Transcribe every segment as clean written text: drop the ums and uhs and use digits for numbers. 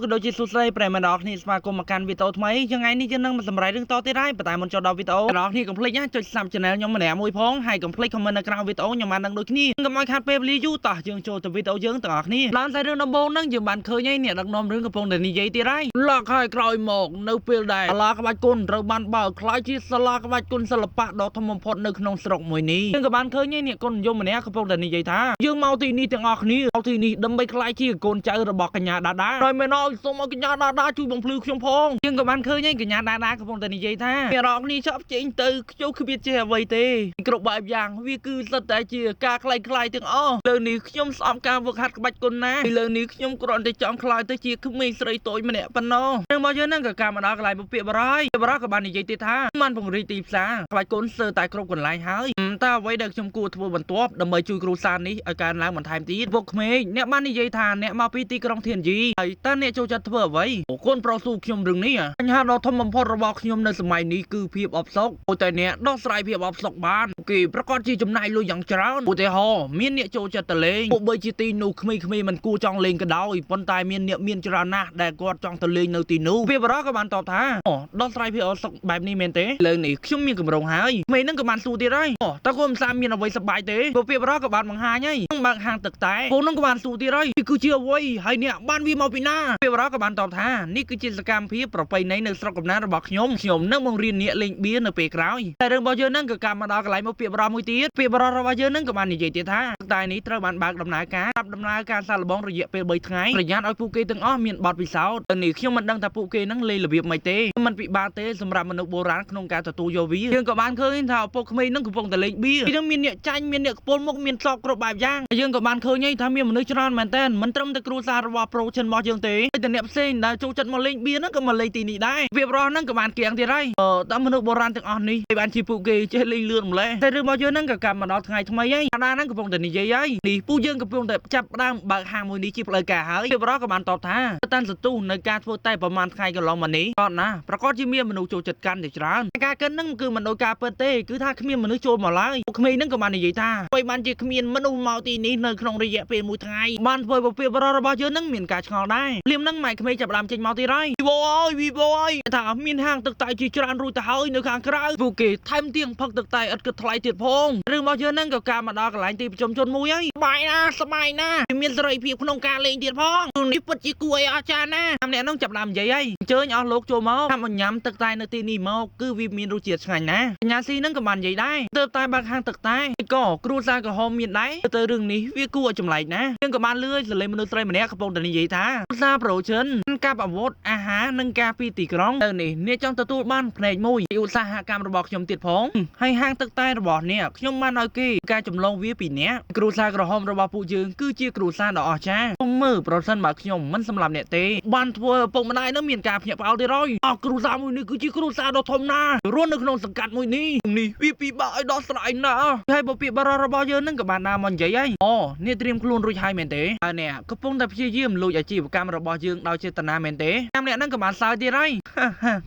ក៏ដូចជាសួស្តីប្រិយមិត្តអ្នកនរគ្នាស្វាគមន៍មកកាន់វីដេអូថ្មីថ្ងៃនេះយើងនឹងមកសម្រាយរឿងតទៀតហើយប៉ុន្តែមុនចូលដល់វីដេអូអ្នកនរគ្នាកុំភ្លេចណាចុច Sub Channel ខ្ញុំម្នាក់មួយផងហើយកុំភ្លេច comment នៅក្រោមវីដេអូខ្ញុំបានដឹងដូចគ្នាកុំឲ្យខាតពេលវេលាយូរតោះយើងចូលទៅវីដេអូយើងទាំងអស់គ្នាឡើងតែរឿងដំបូងហ្នឹងយើងបានឃើញហើយអ្នកដឹកនាំរឿងកំពុងតែនិយាយទៀតហើយលក់ហើយក្រោយមកនៅពេលដែលសាលាក្បាច់គុណត្រូវបានបើកក្លាយជាសាលាក្បាច់គុណសិល្បៈដ៏ធំបំផុតនៅក្នុងស្រុកមួយនេះយើងក៏បានឃើញហើយអ្នកគុណនិយមម្នាក់កំពុងតែនិយាយថាយើងមកទីនេះទាំងអស់គ្នាមកទីនេះដើម្បីក្លាយជាកូនចៅរបស់កញ្ញាដាដាហើយមែនអើយសូមឲ្យកញ្ញាដាដាជួយបំភ្លឺខ្ញុំផងយើងក៏បានឃើញហើយកញ្ញាដាដាកំពុងតែនិយាយថាអ្នកនរគ្នាชอบចេញទៅខ្ញុំគ្មានចេះអ្វីទេគ្រប់បែបយ៉ាងវាគឺសុទ្ធតែជាការក្លែងៗទាំងអស់លើនេះខ្ញុំស្អប់ការវឹកហាត់ក្បាច់គុណណាលើនេះខ្ញុំគ្រាន់តែចង់ក្លាយទៅជាក្មេងស្រីតូចម្នាក់ប៉ុណ្ណោះនឹងមកយើងហ្នឹងក៏ការមកដល់កន្លែងពពាកបរាយបរាយក៏បាននិយាយទៀតថាបានពង្រីកទីផ្សារក្បាច់គុណស្ទើរតែគ្រប់កន្លែងហើយតើអ្វីដែលខ្ញុំគួរធ្វើបន្ទាប់ដើម្បីជួយគ្រួសារនេះឲ្យកើនឡើងបន្ថែមទៀតពួកក្មេងអ្នកបាននិយាយថាអ្នកមកពីទីក្រុងធានយីហើយតើអ្នកចូលចិត្តធ្វើអ្វីកូនប្រុសស៊ូខ្ញុំរឿងនេះបញ្ហាដ៏ធំបំផុតរបស់ខ្ញុំនៅសម័យនេះគឺភាពអផ្សុកតែអ្នកដោះស្រាយភាពអផ្សុកបានគេប្រកាសជាចំណាយលុយយ៉ាងច្រើនឧទាហរណ៍មានអ្នកចូលចិត្តទៅលេងទោះបីជាទីនោះក្មេងៗមិនគួរចង់លេងក៏ដោយប៉ុន្តែមានអ្នកមានច្រើនណាស់ដែលគាត់ចង់ទៅលេងនៅទីនោះវាបរោះក៏បានតបថាដោះស្រាយភាពអផ្សុកបែបនេះមែនទេលើនេះខ្ញុំមានកម្រងហើយក្មេងនឹងក៏បានសួរទៀតហើយតើគាត់មិនសាមានអ្វីសប្បាយទេព្រោះវាបរោះក៏បានបង្ហាញហើយនឹងបើកហាងទឹកតែពូនឹងក៏បានសួរទៀតហើយគឺជាអ្វីហើយអ្នកបានវាមកពីណាវាបរោះក៏បានតបថានេះគឺជាសកម្មភាពប្រពៃណីនៅស្រុកកំណើតរបស់ខ្ញុំខ្ញុំនឹងបង្រៀនអ្នកលេងបៀនៅពេលក្រោយតែរឿងរបស់យើងនឹងក៏កម្មមកដល់កន្លែងមកពាក្យបរោះមួយទៀតពាក្យបរោះរបស់យើងនឹងក៏បាននិយាយទៀតថាតែនេះត្រូវបានបើកដំណើរការចាប់ដំណើរការសាកល្បងរយៈពេល3ថ្ងៃប្រយ័ត្នឲ្យពួកគេទាំងអស់មានបទពិសោធន៍ទៅនេះខ្ញុំមិនដឹងថាពួកគេនឹងលេងរបៀបម៉េចទេមិនពិបាកទេសម្រាប់មនុស្សបុរាណក្នុងការទទួលយកវាយើងក៏បានឃើញថាឪពុកក្មេងនឹងកំពុងតែលេងបៀនឹងមានអ្នកចាញ់មានអ្នកខ្ពុលមុខមានសក់គ្រប់បែបយ៉ាងយើងក៏បានឃើញថាមានមនុស្សច្រើនមែនតើមិនត្រឹមតែគ្រួសាររបស់ប្រូឈិនរបស់យើងទេតែអ្នកផ្សេងដែលចូលចិត្តមកលេងបៀហ្នឹងក៏មកលេងទីនេះដែរវាប្រុសហ្នឹងក៏បានគៀងទៀតហើយតើមនុស្សបុរាណទាំងអស់នេះបានជាពួកគេចេះលេងលឿនម្ល៉េះតែរឿងរបស់យើងហ្នឹងក៏កម្មមកដល់ថ្ងៃថ្មីហើយអាដាហ្នឹងកំពុងតែនិយាយហើយនេះពួកយើងកំពុងតែចាប់ផ្ដើមបើកហាងមួយនេះជាផ្លូវការហើយវាប្រុសក៏បានតបថាតាន់សន្ទុះនៅការធ្វើតែប្រហែលថ្ងៃកន្លងមកនេះក៏ណាប្រកាសជាមានមនុស្សចូលចិត្តកាន់តែច្រើនការកិនហ្នឹងគឺមិនដូចការពិតទេគឺថាគ្មានមនុស្សចូលមកឡើយពួកក្មេងហ្នឹងក៏បាននិយាយថាអ្វីបានជាគ្មានមនុស្សមកទីនេះនៅក្នុងរយៈពេលមួយថ្ងៃបានធ្វើពពាបររបស់យើងហ្នឹងមានការឆ្ងល់ដែរភ្លាមហ្នឹងម៉ែក្មេងចាប់ផ្ដើមចេញមកទៀតហើយវីវអើយវីវអើយថាមានហាងទឹកតែជាច្រើនរួចទៅហើយនៅខាងក្រៅពួកគេថែមទាំងផឹកទឹកតែឥតគិតថ្លៃទៀតផងរឿងរបស់យើងហ្នឹងក៏ការមកដល់កន្លែងទីប្រជុំជនមួយហើយបាយណាសបាយណាមានសេរីភាពក្នុងការលេងទៀតផងនេះពិតជាគួរឲ្យអស្ចារ្យណាស់អ្នកហ្នឹងចាប់ផ្ដើមនិយាយហើយអញ្ជើញអស់លោកចូលមកតាមញ៉ាំទឹកតែនៅទីនេះមកគឺវាមានរសជាតិឆ្ងាញ់ណាស់កញ្ញាស៊ីហ្នឹងក៏បាននិយាយដែរទើបតែបើកហាងទឹកតែក៏គ្រួសារក្រហមមានដែរទៅរឿងនេះវាគួរឲ្យចម្លែកណាស់យើងក៏បានលឺសលេងមនុស្សស្រីម្នាក់កំពុងតែនិយាយថាគ្រួសារប្រូឈិនកាប់អាវុធអាហារនិងការពីទីក្រុងទៅនេះអ្នកចង់ទទួលបានផ្នែកមួយឧស្សាហកម្មរបស់ខ្ញុំទៀតផងហើយហាងទឹកតែរបស់អ្នកខ្ញុំបានឲ្យគេការចម្លងវាពីអ្នកគ្រួសារក្រហមរបស់ពួកយើងគឺជាគ្រួសារដ៏អស្ចារ្យខ្ញុំមើលប្រសិនបើខ្ញុំមិនសម្លាប់អ្នកទេបានធ្វើឪពុកម្ដាយនឹងមានការភ្ញាក់ផ្អើលទៀតហើយអស់គ្រួសារមួយនេះគឺជាគ្រួសារដ៏ធំណាស់រស់នៅក្នុងសង្កាត់មួយនេះនេះវាពិបាកឲ្យដោះស្រាយណាស់ហើយបើពាក្យបរិរបស់យើងនឹងក៏បានដើរមកនិយាយហើយអូអ្នកត្រៀមខ្លួនរួចហើយមែនទេហើយអ្នកកំពុងតែព្យាយាមលួចអាជីវកម្មរបស់យើងដោយចេតនាមែនទេតាមអ្នកនឹងក៏បានសើចទៀតហើយ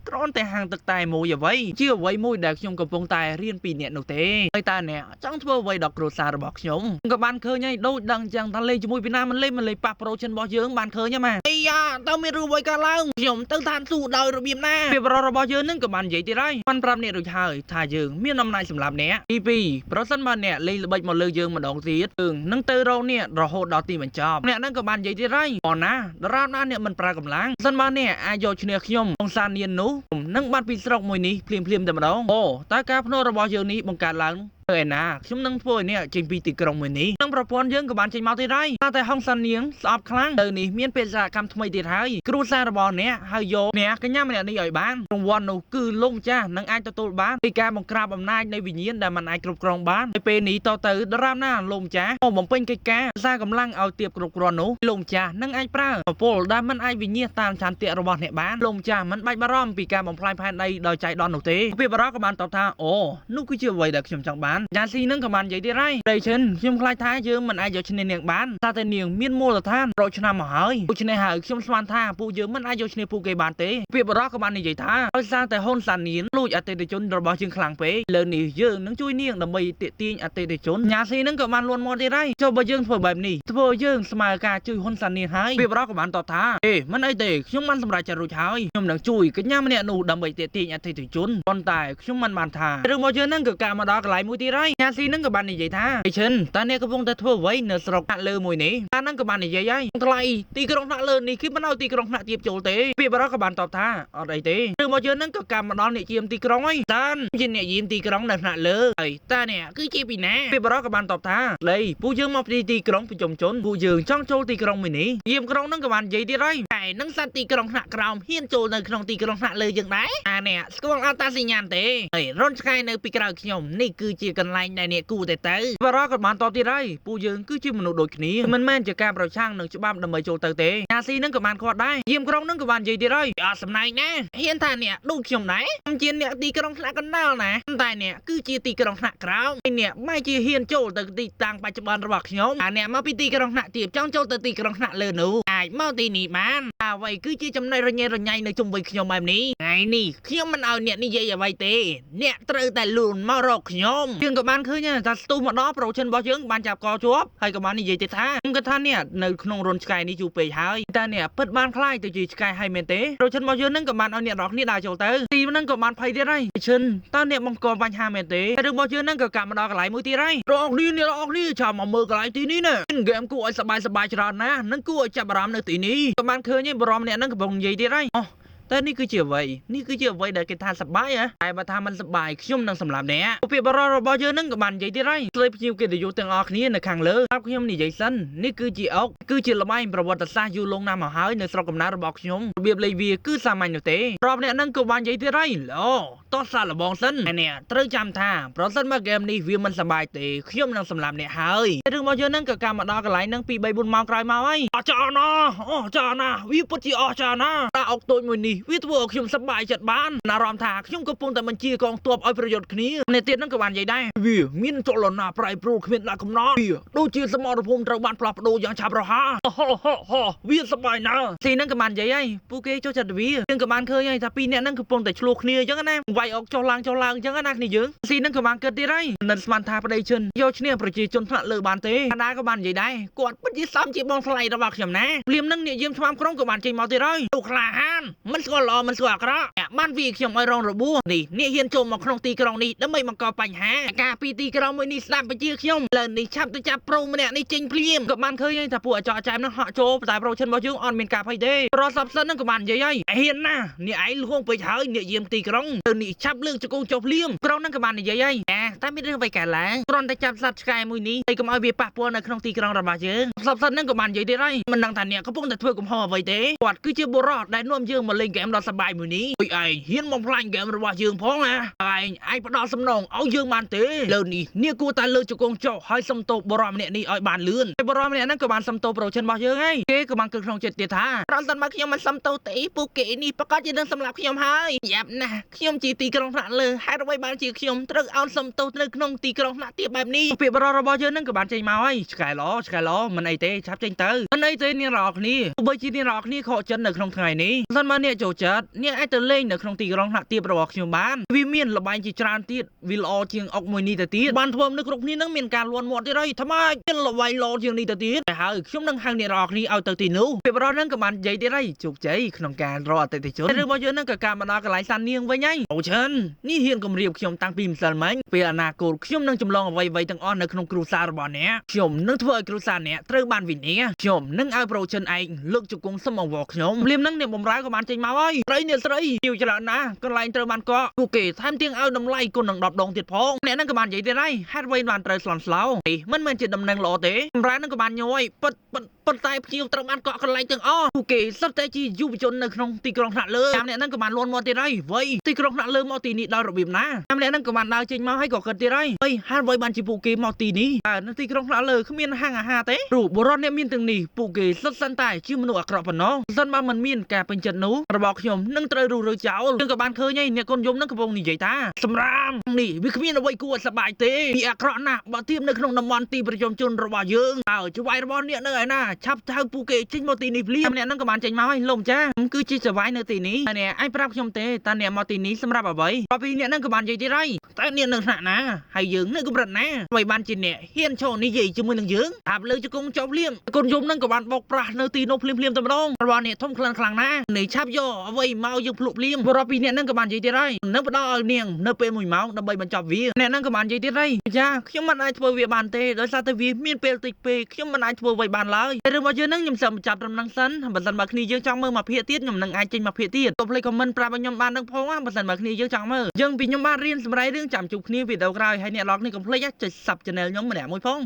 គ្រាន់តែហាងទឹកតែមួយអ្វីជាអ្វីមួយដែលខ្ញុំកំពុងតែរៀនពីអ្នកនោះទេហើយតើអ្នកចង់ធ្វើអ្វីដល់គ្រួសាររបស់ខ្ញុំក៏បានឃើញហើយដូចដឹងចឹងថាលេងជាមួយពីណាមិនលេងមិនលេងប៉ះប្រូឈិនរបស់យើងបានឃើញហ៎ម៉ាអីយ៉ាតើមានរឿងអ្វីកើតឡើងខ្ញុំទៅឋានសួគ៌ដោយរបៀបណាពីប្រុសរបស់យើងនឹងក៏បាននិយាយទៀតហើយបានប្រាប់អ្នករួចហើយថាយើងមានអំណាចសម្រាប់អ្នកទី2ប្រសិនបើអ្នកលេងល្បិចមកលើយើងម្ដងទៀតយើងនឹងទៅរកអ្នករហូតដល់ទីបញ្ចប់អ្នកនឹងក៏បាននិយាយទៀតហើយអូណាដរាបណាអ្នកមិនប្រើកម្លាំងប្រសិនបើអ្នកអាចយកឈ្នះខ្ញុំងសានៀននោះនឹងបាត់ពីស្រុកមួយនេះភ្លាមភ្លាមតែម្ដងអូតើការភ្នាល់របស់យើងនេះបង្កើតឡើងឯណាខ្ញុំនឹងធ្វើឲ្យអ្នកចេញពីទីក្រុងមួយនេះនឹងប្រព័ន្ធយើងក៏បានចេញមកទៀតហើយតែហងសាននាងស្អប់ខ្លាំងទៅនេះមានបេសកកម្មថ្មីទៀតហើយគ្រួសាររបស់អ្នកហើយយកអ្នកកញ្ញាម្នាក់នេះឲ្យបានរង្វាន់នោះគឺលោកម្ចាស់នឹងអាចទទួលបានពីការបង្ក្រាបអំណាចនៃវិញ្ញាណដែលមិនអាចគ្រប់គ្រងបាននៅពេលនេះតទៅដរាបណាលោកម្ចាស់មកបំពេញកិច្ចការសារកម្លាំងឲ្យទៀបគ្រប់គ្រាន់នោះលោកម្ចាស់នឹងអាចប្រើពលដែលមិនអាចវិញ្ញាសតាមឆន្ទៈរបស់អ្នកបានលោកម្ចាស់មិនបាច់បារម្ភពីការបំផ្លាញផែនដីដោយចៃដន្យនោះទេពីបរិក៏បានតបថាអូនោះគឺជាអ្វីដែលខ្ញុំចង់បាន បានយ៉ាស៊ីនឹងក៏បាននិយាយទៀតហើយប្តីឈិនខ្ញុំខ្លាចថាយើងមិនអាចយកឈ្នះនាងបានតែតែនាងមានមូលដ្ឋានរកឆ្នាំមកហើយដូច្នេះហើយខ្ញុំស្មានថាពួកយើងមិនអាចយកឈ្នះពួកគេបានទេពាក្យបរោះក៏បាននិយាយថាដោយសារតែហ៊ុនសានៀនលួចអតិថិជនរបស់យើងខ្លាំងពេកលើនេះយើងនឹងជួយនាងដើម្បីទាក់ទាញអតិថិជនញ៉ាស៊ីនឹងក៏បានលួនមាត់ទៀតហើយចុះបើយើងធ្វើបែបនេះធ្វើយើងស្មើការជួយហ៊ុនសានៀនហើយពាក្យបរោះក៏បានតបថាអេមិនអីទេខ្ញុំបានសម្រេចចិត្តរួចហើយខ្ញុំនឹងជួយកញ្ញាម្នាក់នោះដើម្បីទាក់ទាញអតិថិជនប៉ុន្តែខ្ញុំមិនបានថារឿងមកយើងនឹងក៏កាមកដល់កន្លែងមួយទៀតហើយញ៉ាស៊ីនឹងក៏បាននិយាយថាអេឈិនតើអ្នកកំពុងតែធ្វើអ្វីនៅស្រុកថ្នាក់លើមួយនេះតានឹងក៏បាននិយាយហើយថ្លៃទីក្រុងថ្នាក់លើនេះគឺមិនឲ្យទីក្រុងថ្នាក់ទាបចូលទេពាក្យបរោះក៏បានតបថាអត់អីទេរឿងមកយើងនឹងក៏កាមកដល់អ្នកជាមទីក្រុងហើយតានជាអ្នកយាមទីក្រុងនៅថ្នាក់លើហើយតាអ្នកគឺជាពីណាពាក្យបរោះក៏បានតបថាលៃពួកយើងមកពីទីក្រុងប្រជុំជនពួកយើងចង់ចូលទីក្រុងមួយនេះយាមក្រុងនឹងក៏បាននិយាយទៀតហើយតែនឹងសត្វទីក្រុងថ្នាក់ក្រោមហ៊ានចូលនៅក្នុងទីក្រុងថ្នាក់លើយើងដែរអាអ្នកស្គាល់អត្តសញ្ញាណទេហើយរនឆ្កែនៅពីក្រោយខ្ញុំនេះគឺជាកន្លែងដែលអ្នកគួរតែទៅបរោះក៏បានតបទៀតហើយពួកយើងគឺជាមនុស្សដូចគ្នាមិនមែនជាការប្រឆាំងនឹងច្បាប់ដើម្បីចូលទៅទេញ៉ាស៊ីនឹងក៏បានគាត់ដែរយាមក្រុងនឹងក៏បាននិយាយទៀតហើយអត់សំណែងណាហ៊ានថាអ្នកដូចខ្ញុំដែរខ្ញុំជាអ្នកទីក្រុងថ្នាក់កណ្ដាលណាតែអ្នកគឺជាទីក្រុងថ្នាក់ក្រោមហើយអ្នកបែរជាហ៊ានចូលទៅទីតាំងបច្ចុប្បន្នរបស់ខ្ញុំអាអ្នកមកពីទីក្រុងថ្នាក់ទាបចង់ចូលទៅទីក្រុងថ្នាក់លើនោះអាចមកទីនេះបានអ្វីគឺជាចំណុចរញ៉េរញ៉ៃនៅជុំវិញខ្ញុំបែបនេះថ្ងៃនេះខ្ញុំមិនឲ្យអ្នកនិយាយអ្វីទេអ្នកត្រូវតែលូនមករកខ្ញុំយើងក៏បានឃើញថាស្ទុះមកដល់ប្រូឈិនរបស់យើងបានចាប់កជាប់ហើយក៏បាននិយាយទៀតថាខ្ញុំគិតថាអ្នកនៅក្នុងរន្ធឆ្កែនេះយូរពេកហើយតែអ្នកពិតបានខ្លាយទៅជាឆ្កែហើយមែនទេប្រូឈិនរបស់យើងនឹងក៏បានឲ្យអ្នកនរគ្នាដើរចូលទៅទីនឹងក៏បានភ័យទៀតហើយឈិនតើអ្នកបង្កបញ្ហាមែនទេរឿងរបស់យើងនឹងក៏កាប់មកដល់កន្លែងមួយទៀតហើយរកគ្នាអ្នកនរគ្នាចាំមកមើលកន្លែងទីនេះណាហ្គេមគួរឲ្យសប្បាយសប្បាយច្រើនណាស់នឹងគួរឲ្យចាប់អារម្មណ៍នៅទីនេះក៏បានឃើញឯងបរមអ្នកនឹងកំពុងនិយាយទៀតហើយអូតែនេះគឺជាអ្វីនេះគឺជាអ្វីដែលគេថាសប្បាយហ៎តែបើថាមិនសប្បាយខ្ញុំនឹងសម្លាប់អ្នកពាក្យបរិររបស់យើងនឹងក៏បាននិយាយទៀតហើយស្លេភ្ញៀវកិត្តិយសទាំងអស់គ្នានៅខាងលើប្រាប់ខ្ញុំនិយាយសិននេះគឺជាអុកគឺជាល្បែងប្រវត្តិសាស្ត្រយូរលង់ណាស់មកហើយនៅស្រុកកំណើតរបស់ខ្ញុំរបៀបលេងវាគឺសាមញ្ញនោះទេរាប់អ្នកនឹងក៏បាននិយាយទៀតហើយល្អតោះសាកល្បងសិនហើយអ្នកត្រូវចាំថាប្រសិនបើហ្គេមនេះវាមិនសប្បាយទេខ្ញុំនឹងសម្លាប់អ្នកហើយរឿងរបស់យើងនឹងក៏កាមកដល់កន្លែងនឹង2 3 4ម៉ោងក្រោយមកហើយអស្ចារ្យណាស់អស្ចារ្យណាស់វាពិតជាអស្ចារ្យណាស់តាអុកតូចមួយនេះវាធ្វើឲ្យខ្ញុំសប្បាយចិត្តបានអារម្មណ៍ថាខ្ញុំកំពុងតែបញ្ជាកងទ័ពឲ្យប្រយុទ្ធគ្នាអ្នកទៀតនឹងក៏បាននិយាយដែរវាមានចលនាប្រែប្រួលគ្មានដាក់កំណត់វាដូចជាសមរភូមិត្រូវបានផ្លាស់ប្ដូរយ៉ាងឆាប់រហ័សហហហវាសប្បាយណាស់ស៊ីនឹងក៏បាននិយាយហើយពួកគេចូលចិត្តវាយើងក៏បានឃើញហើយថាពីរអ្នកនឹងកំពុងតែឆ្លោះគ្នាអញ្ចឹងណាវាយអុកចុះឡើងចុះឡើងអញ្ចឹងណាគ្នាយើងស៊ីនឹងក៏បានគិតទៀតហើយមិនស្មានថាប្តីជនយកឈ្នះប្រជាជនថ្នាក់លើបានទេអាណាក៏បាននិយាយដែរគាត់ពិតជាសមជាបងថ្លៃរបស់ខ្ញុំណាភ្លាមនឹងអ្នកយាមឆ្មាំក្រុងក៏បានចេញមកទៀតហើយលោកក្លាហានមិនស្គាល់ល្អមិនស្គាល់អាក្រក់អ្នកបានវាខ្ញុំឲ្យរងរបួសនេះអ្នកហ៊ានចូលមកក្នុងទីក្រុងនេះដើម្បីបង្កបញ្ហាការពីទីក្រុងមួយនេះស្ដាប់បញ្ជាខ្ញុំលើនេះឆាប់ទៅចាប់ប្រូម្នាក់នេះចេញភ្លាមក៏បានឃើញហើយថាពួកអាចចែមនឹងហក់ចូលតែប្រូឈិនរបស់យើងអត់មានការភ័យទេរសបសិននឹងក៏បាននិយាយហើយហ៊ានណាស់អ្នកឯងលួងពេកហើយអ្នកយាមទីក្រុងទៅនេះឆាប់លើកជង្គង់ចុះភ្លាមក្រុងនឹងក៏បាននិយាយហើយតែមានរឿងអ្វីកើតឡើងគ្រាន់តែចាប់សត្វឆ្កែមួយនេះហើយកុំឲ្យវាប៉ះពាល់នៅក្នុងទីក្រុងរបស់យើងសបសិននឹងក៏បាននិយាយទៀតហើយមិនដឹងថាអ្នកកំពុងតែធ្វើកំហុសអ្វីទេគាត់គឺជាបុរសដែលនាំយើងមកលេងហ្គេមដ៏សប្បាយមួយនេះអុយឯងហ៊ានបំផ្លាញហ្គេមរបស់យើងផងណាឯងអាចផ្ដល់សំណងឲ្យយើងបានទេលើនេះនេះគួរតែលើកជង្គង់ចុះហើយសុំទោសបុរសម្នាក់នេះឲ្យបានលឿនហើយបុរសម្នាក់ហ្នឹងក៏បានសុំទោសប្រូឈិនរបស់យើងហើយគេក៏បានគិតក្នុងចិត្តទៀតថាប្រសិនបើខ្ញុំមិនសុំទោសទេពួកគេនេះប្រកាសជានឹងសម្លាប់ខ្ញុំហើយយ៉ាប់ណាស់ខ្ញុំជាទីក្រុងថ្នាក់លើហេតុអ្វីបានជាខ្ញុំត្រូវអោនសុំទោសនៅក្នុងទីក្រុងថ្នាក់ទាបបែបនេះពាក្យបរិររបស់យើងនឹងក៏បានចេញមកហើយឆ្កែល្អឆ្កែល្អមិនអីទេឆាប់ចេញទៅមិនអីទេអ្នកនរគ្នាទោះបីជាអ្នកនរគ្នាខកចិត្តនៅក្នុងថ្ងៃនេះប្រសិនបើអ្នកចូលចិត្តអ្នកអាចទៅលេងនៅក្នុងទីក្រុងថ្នាក់ទាបរបស់ខ្ញុំបានវាមានល្បែងជាច្រើនទៀតវាល្អជាងអុកមួយនេះទៅទៀតបានធ្វើមនុស្សគ្រប់គ្នានឹងមានការលួនមាត់ទៀតហើយថ្មីមានល្បែងល្អជាងនេះទៅទៀតតែហើយខ្ញុំនឹងហៅអ្នកនរគ្នាឲ្យទៅទីនោះពាក្យបរិរនឹងក៏បាននិយាយទៀតហើយជោគជ័យក្នុងការរកអតិថិជនរឿងរបស់យើងនឹងក៏ការមកដល់កន្លែងសាននាងវិញហើយអូឈិននេះហ៊ានគំរាមខ្ញុំតាំងពីម្សិលមិញពេលអនាគតខ្ញុំនឹងចម្លងអ្វីៗទាំងអស់នៅក្នុងគ្រួសាររបស់អ្នកខ្ញុំនឹងធ្វើឲ្យគ្រួសារអ្នកត្រូវបានវិនាសខ្ញុំនឹងឲ្យប្រូឈិនឯងលើកជង្គង់សុំអង្វរខ្ញុំភ្លាមនឹងអ្នកបំរើក៏បានចេញមកហើយស្រីអ្នកស្រីយូរច្រើនណាស់កន្លែងត្រូវបានកកពួកគេថែមទាំងឲ្យតម្លៃគុណនឹង10ដងទៀតផងអ្នកនឹងក៏បាននិយាយទៀតហើយហេតុអ្វីបានត្រូវស្លន់ស្លោនេះមិនមែនជាដំណឹងល្អទេបំរើនឹងក៏បានញយពិតពិត ប៉ុន្តែភ្ញៀវត្រូវបានកក់កន្លែងទាំងអស់ពួកគេសុទ្ធតែជាយុវជននៅក្នុងទីក្រុងថ្នាក់លើតាមអ្នកហ្នឹងក៏បានលន់មកទៀតហើយវៃទីក្រុងថ្នាក់លើមកទីនេះដោយរបៀបណាតាមអ្នកហ្នឹងក៏បានដើរចេញមកហើយក៏គិតទៀតហើយវៃហេតុអ្វីបានជាពួកគេមកទីនេះតើនៅទីក្រុងថ្នាក់លើគ្មានហាងអាហារទេព្រោះបុរសអ្នកមានទាំងនេះពួកគេសុទ្ធសឹងតែជាមនុស្សអាក្រក់ប៉ុណ្ណោះសិនបើមិនមានការពេញចិត្តនោះរបស់ខ្ញុំនឹងត្រូវរុះរើចោលយើងក៏បានឃើញហើយអ្នកកូនយំនឹងកំពុងនិយាយថាសម្រាមនេះវាគ្មានអ្វីគួរឲ្យសប្បាយទេវាអាក្រក់ណាស់បើធៀបនៅក្នុងតំបន់ទីប្រជុំជនរបស់យើងហើយចវាយរបស់អ្នកនៅឯណាឆាប់ហៅពួកគេចេញមកទីនេះភ្លាមអ្នកនឹងក៏បានចេញមកហើយលោកម្ចាស់គឺជាចវាយនៅទីនេះហើយអ្នកអាចប្រាប់ខ្ញុំទេតើអ្នកមកទីនេះសម្រាប់អ្វីបើពីអ្នកនឹងក៏បាននិយាយទៀតហើយតើអ្នកនៅថ្នាក់ណាហើយយើងនៅកម្រិតណាអ្វីបានជាអ្នកហ៊ានឈរនិយាយជាមួយនឹងយើងអាប់លើជង្គង់ចុះភ្លាមកូនយំនឹងក៏បានបោកប្រាស់នៅទីនោះភ្លាមភ្លាមតែម្ដងរបស់អ្នកធំក្លិនខ្លាំងណាស់នេះឆាប់យកអ្វីមកយើងភ្លុកភ្លាមបរិបពីអ្នកនឹងក៏បាននិយាយទៀតហើយនឹងផ្ដល់ឲ្យនាងនៅពេល1ម៉ោងដើម្បីបញ្ចប់វាអ្នកនឹងក៏បាននិយាយទៀតហើយចាខ្ញុំមិនអាចធ្វើវាបានទេដោយសារតែវាមានពេលតិចពេកខ្ញុំមិនអាចធ្វើអ្វីបានឡើយតែរឿងរបស់យើងនឹងខ្ញុំសូមបញ្ចប់ត្រឹមហ្នឹងសិនបើសិនបើគ្នាយើងចង់មើលមួយភាគទៀតខ្ញុំនឹងអាចចេញមួយភាគទៀតកុំភ្លេច comment ប្រាប់ឲ្យខ្ញុំបានដឹងផងណាបើសិនបើគ្នាយើងចង់មើលយើងពីខ្ញុំបានរៀនសម្រាប់រឿងចាំជួបគ្នាវីដេអូក្រោយហើយអ្នកនរគ្នាកុំភ្លេចចុច sub channel ខ្ញុំម្នាក់មួយផង។